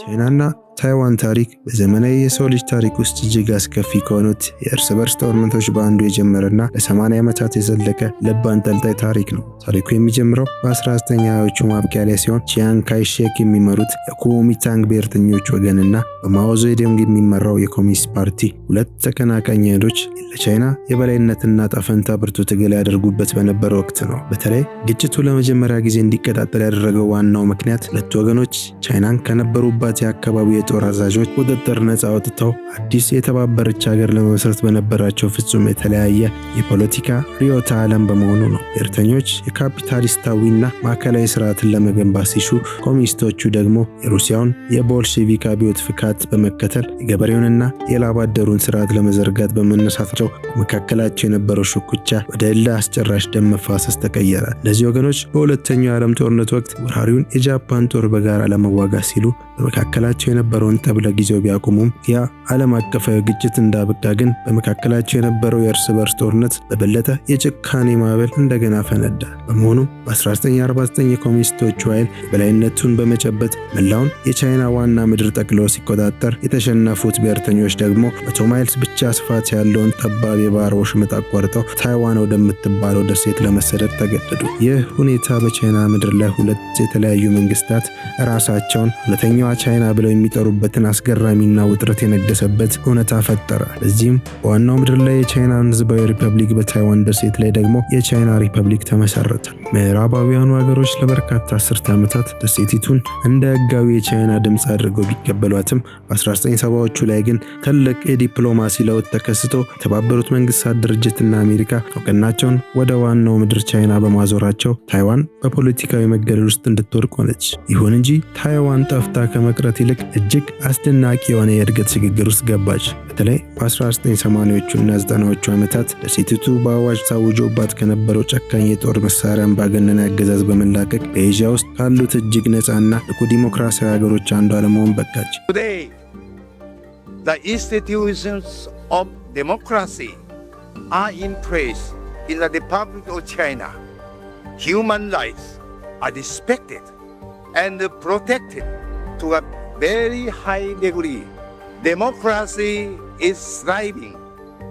ቻይናና ታይዋን ታሪክ በዘመናዊ የሰው ልጅ ታሪክ ውስጥ እጅግ አስከፊ ከሆኑት የእርስ በርስ ጦርነቶች በአንዱ የጀመረና ለ80 ዓመታት የዘለቀ ልብ አንጠልጣይ ታሪክ ነው። ታሪኩ የሚጀምረው በ1920ዎቹ ማብቂያ ላይ ሲሆን፣ ቺያንግ ካይሼክ የሚመሩት የኩዎሚንታንግ ብሔርተኞች ወገንና በማኦ ዜዶንግ የሚመራው የኮሚኒስት ፓርቲ ሁለት ተቀናቃኝ ኃይሎች ለቻይና የበላይነትና እጣፈንታ ብርቱ ትግል ያደርጉበት በነበረ ወቅት ነው። በተለይ ግጭቱ ለመጀመሪያ ጊዜ እንዲቀጣጠል ያደረገው ዋናው ምክንያት ሁለቱ ወገኖች ቻይናን ከነበሩባት የአካባቢው የጦር አዛዦች ቁጥጥር ነፃ አውጥተው አዲስ የተባበረች ሀገር ለመመስረት በነበራቸው ፍጹም የተለያየ የፖለቲካ ርዕዮተ ዓለም በመሆኑ ነው። ብሔርተኞች የካፒታሊስታዊና ማዕከላዊ ስርዓትን ለመገንባት ሲሹ፣ ኮሚኒስቶቹ ደግሞ የሩሲያውን የቦልሼቪክ አብዮት ፍካት በመከተል የገበሬውንና የላብ አደሩን ስርዓት ለመዘርጋት በመነሳታቸው በመካከላቸው የነበረው ሽኩቻ ወደ እልህ አስጨራሽ ደም መፋሰስ ተቀየረ። እነዚህ ወገኖች በሁለተኛው የዓለም ጦርነት ወቅት ወራሪውን የጃፓን ጦር በጋራ ለመዋጋት ሲሉ በመካከላቸው የነበረውን ጠብ ለጊዜው ቢያቆሙም፣ ያ ዓለም አቀፋዊ ግጭት እንዳበቃ ግን በመካከላቸው የነበረው የእርስ በርስ ጦርነት በበለጠ የጭካኔ ማዕበል እንደገና ፈነዳ። በመሆኑም በ1949 የኮሚኒስቶቹ ኃይል የበላይነቱን በመጨበጥ መላውን የቻይና ዋና ምድር ጠቅልሎ ሲቆጣጠር፣ የተሸነፉት ብሔርተኞች ደግሞ 100 miles ብቻ ስፋት ያለውን ጠባብ የባህር ወሽመጥ አቋርጠው ታይዋን ወደምትባለው ደሴት ለመሰደድ ተገደዱ። ይህ ሁኔታ በቻይና ምድር ላይ ሁለት የተለያዩ መንግስታት ራሳቸውን እውነተኛዋ ቻይና ብለው የሚጠሩበትን አስገራሚና ውጥረት የነገሰበት እውነታ ፈጠረ። በዚህም በዋናው ምድር ላይ የቻይናን ህዝባዊ ሪፐብሊክ፣ በታይዋን ደሴት ላይ ደግሞ የቻይና ሪፐብሊክ ተመሰረተ። ምዕራባውያኑ ሀገሮች ለበርካታ አስርተ ዓመታት ደሴቲቱን እንደ ህጋዊ የቻይና ድምፅ አድርገው ቢቀበሏትም፣ በ1970ዎቹ ላይ ግን ትልቅ የዲፕሎማሲ ለውጥ ተከስቶ የተባበሩት መንግስታት ድርጅትና አሜሪካ እውቅናቸውን ወደ ዋናው ምድር ቻይና በማዞራቸው ታይዋን በፖለቲካዊ መገለል ውስጥ እንድትወድቅ ሆነች። ይሁን እንጂ ታይዋን ጠፍታ ከመቅረት ይልቅ እጅግ አስደናቂ የሆነ የእድገት ሽግግር ውስጥ ገባች። በተለይ በ1980ዎቹ እና 90ዎቹ ዓመታት ደሴቲቱ በአዋጅ ታውጆባት ከነበረው ጨካኝ የጦር መሳሪያ አምባገነን አገዛዝ በመላቀቅ በኤዥያ ውስጥ ካሉት እጅግ ነፃና ንቁ ዲሞክራሲያዊ ሀገሮች አንዷ ለመሆን በቃች። Today, the institutions of democracy are in place in the Republic of China. Human rights are respected and protected to a very high degree. Democracy is thriving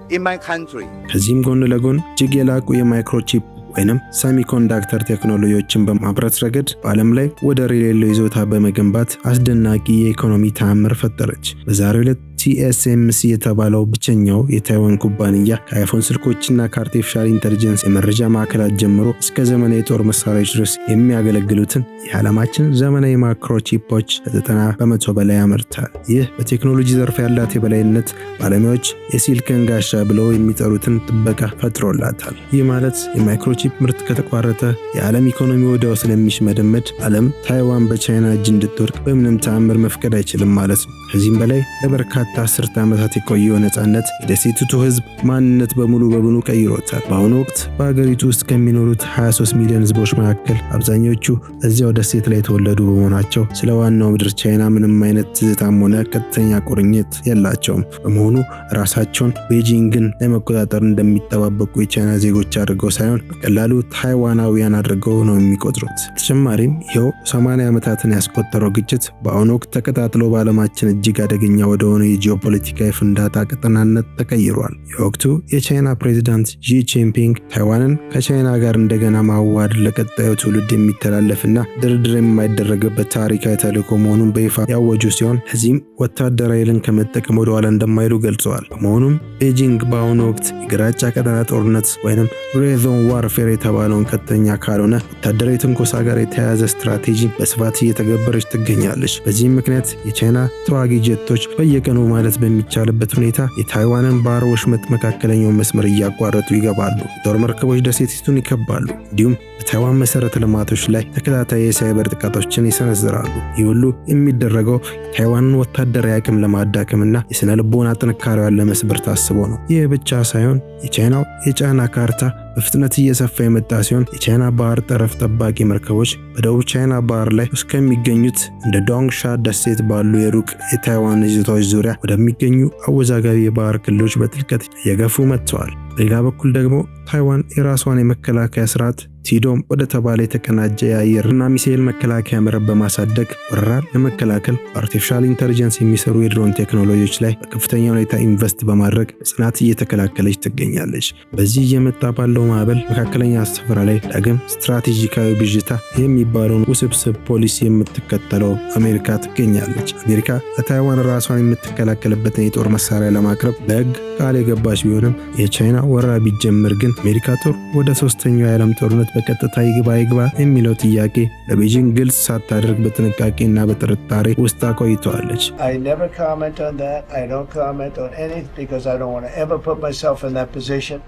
in my country. ከዚህም ጎን ለጎን እጅግ የላቁ የ microchip ወይንም semiconductor ቴክኖሎጂዎችን በማምረት ረገድ በዓለም ላይ ወደር የሌለው ይዞታ በመገንባት አስደናቂ የኢኮኖሚ ተአምር ፈጠረች። በዛሬው ዕለት TSMC የተባለው ብቸኛው የታይዋን ኩባንያ ከ iPhone ስልኮችና ከ artificial intelligence የመረጃ ማዕከላት ጀምሮ እስከ ዘመናዊ የጦር መሳሪያዎች ድረስ የሚያገለግሉትን የዓለማችን ዘመናዊ microchip ኦች ከ90% በላይ ያመርታል። ይህ በቴክኖሎጂ ዘርፍ ያላት የበላይነት ባለሙያዎች የሲሊከን ጋሻ ብለው የሚጠሩትን ጥበቃ ፈጥሮላታል። ይህ ማለት የ microchip ምርት ከተቋረጠ የዓለም ኢኮኖሚ ወዲያው ስለሚሽመደመድ ዓለም ታይዋን በቻይና እጅ እንድትወድቅ በምንም ተአምር መፍቀድ አይችልም ማለት ነው። ከዚህም በላይ ለበርካታ አስርተ ዓመታት የቆየው ነፃነት የደሴቲቱ ሕዝብ ማንነት በሙሉ በሙሉ ቀይሮታል። በአሁኑ ወቅት በሀገሪቱ ውስጥ ከሚኖሩት 23 ሚሊዮን ሕዝቦች መካከል አብዛኞቹ እዚያው ደሴት ላይ የተወለዱ በመሆናቸው ስለ ዋናው ምድር ቻይና ምንም አይነት ትዝታም ሆነ ቀጥተኛ ቁርኝት የላቸውም። በመሆኑ ራሳቸውን ቤጂንግን ለመቆጣጠር እንደሚጠባበቁ የቻይና ዜጎች አድርገው ሳይሆን በቀላሉ ታይዋናውያን አድርገው ነው የሚቆጥሩት። በተጨማሪም ይኸው 80 ዓመታትን ያስቆጠረው ግጭት በአሁኑ ወቅት ተቀጣጥሎ በዓለማችን እጅግ አደገኛ ወደሆነ የጂኦፖለቲካዊ ፍንዳታ ቀጠናነት ተቀይሯል። የወቅቱ የቻይና ፕሬዚዳንት ዢ ጂንፒንግ ታይዋንን ከቻይና ጋር እንደገና ማዋሃድ ለቀጣዩ ትውልድ የሚተላለፍና ድርድር የማይደረግበት ታሪካዊ ተልዕኮ መሆኑን በይፋ ያወጁ ሲሆን፣ ለዚህም ወታደራዊ ኃይልን ከመጠቀም ወደኋላ እንደማይሉ ገልጸዋል። በመሆኑም ቤጂንግ በአሁኑ ወቅት የግራጫ ቀጠና ጦርነት ወይም gray zone warfare የተባለውን ቀጥተኛ ካልሆነ ወታደራዊ ትንኮሳ ጋር የተያያዘ ስትራቴጂ በስፋት እየተገበረች ትገኛለች። በዚህም ምክንያት የቻይና ተዋጊ ጀቶች በየቀኑ ማለት በሚቻልበት ሁኔታ የታይዋንን ባህር ወሽመጥ መካከለኛውን መስመር እያቋረጡ ይገባሉ። የጦር መርከቦች ደሴቲቱን ይከባሉ። እንዲሁም በታይዋን መሰረተ ልማቶች ላይ ተከታታይ የሳይበር ጥቃቶችን ይሰነዝራሉ። ይህ ሁሉ የሚደረገው የታይዋንን ወታደራዊ አቅም ለማዳከምና የስነ ልቦና ጥንካሬዋን ለመስበር ታስቦ ነው። ይህ ብቻ ሳይሆን የቻይናው የጫና ካርታ በፍጥነት እየሰፋ የመጣ ሲሆን፣ የቻይና ባህር ጠረፍ ጠባቂ መርከቦች በደቡብ ቻይና ባህር ላይ እስከሚገኙት እንደ ዶንግሻ ደሴት ባሉ የሩቅ የታይዋን ይዞታዎች ዙሪያ ወደሚገኙ አወዛጋቢ የባህር ክልሎች በጥልቀት እየገፉ መጥተዋል። በሌላ በኩል ደግሞ ታይዋን የራሷን የመከላከያ ስርዓት ሲ-ዶም ወደ ተባለ የተቀናጀ የአየርና ሚሳኤል መከላከያ መረብ በማሳደግ ወረራን ለመከላከል በ artificial intelligence የሚሰሩ የድሮን ቴክኖሎጂዎች ላይ በከፍተኛ ሁኔታ invest በማድረግ በጽናት እየተከላከለች ትገኛለች። በዚህ እየመጣ ባለው ማዕበል መካከለኛ ስፍራ ላይ ዳግም ስትራቴጂካዊ ብዥታ የሚባለውን ውስብስብ ፖሊሲ የምትከተለው አሜሪካ ትገኛለች። አሜሪካ ለታይዋን ራሷን የምትከላከልበትን የጦር መሳሪያ ለማቅረብ በሕግ ቃል የገባች ቢሆንም፣ የቻይና ወረራ ቢጀምር ግን አሜሪካ ጦር ወደ ሶስተኛው የዓለም ጦርነት በቀጥታ ይግባ አይግባ የሚለው ጥያቄ ለቤጂንግ ግልጽ ሳታደርግ በጥንቃቄና በጥርጣሬ ውስጥ አቆይተዋለች። I never comment on that. I don't comment on anything because I don't want to ever put myself in that position.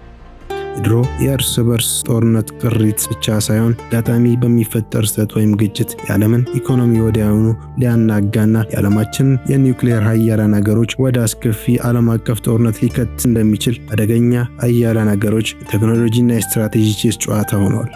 የድሮ የእርስ በርስ ጦርነት ቅሪት ብቻ ሳይሆን አጋጣሚ በሚፈጠር ስህተት ወይም ግጭት የዓለምን ኢኮኖሚ ወዲያውኑ ሊያናጋና የዓለማችን የኒውክሌር ሀያላን ሀገሮች ወደ አስከፊ ዓለም አቀፍ ጦርነት ሊከት እንደሚችል አደገኛ ሀያላን ሀገሮች የቴክኖሎጂና የስትራቴጂ ቼስ ጨዋታ ሆኗል።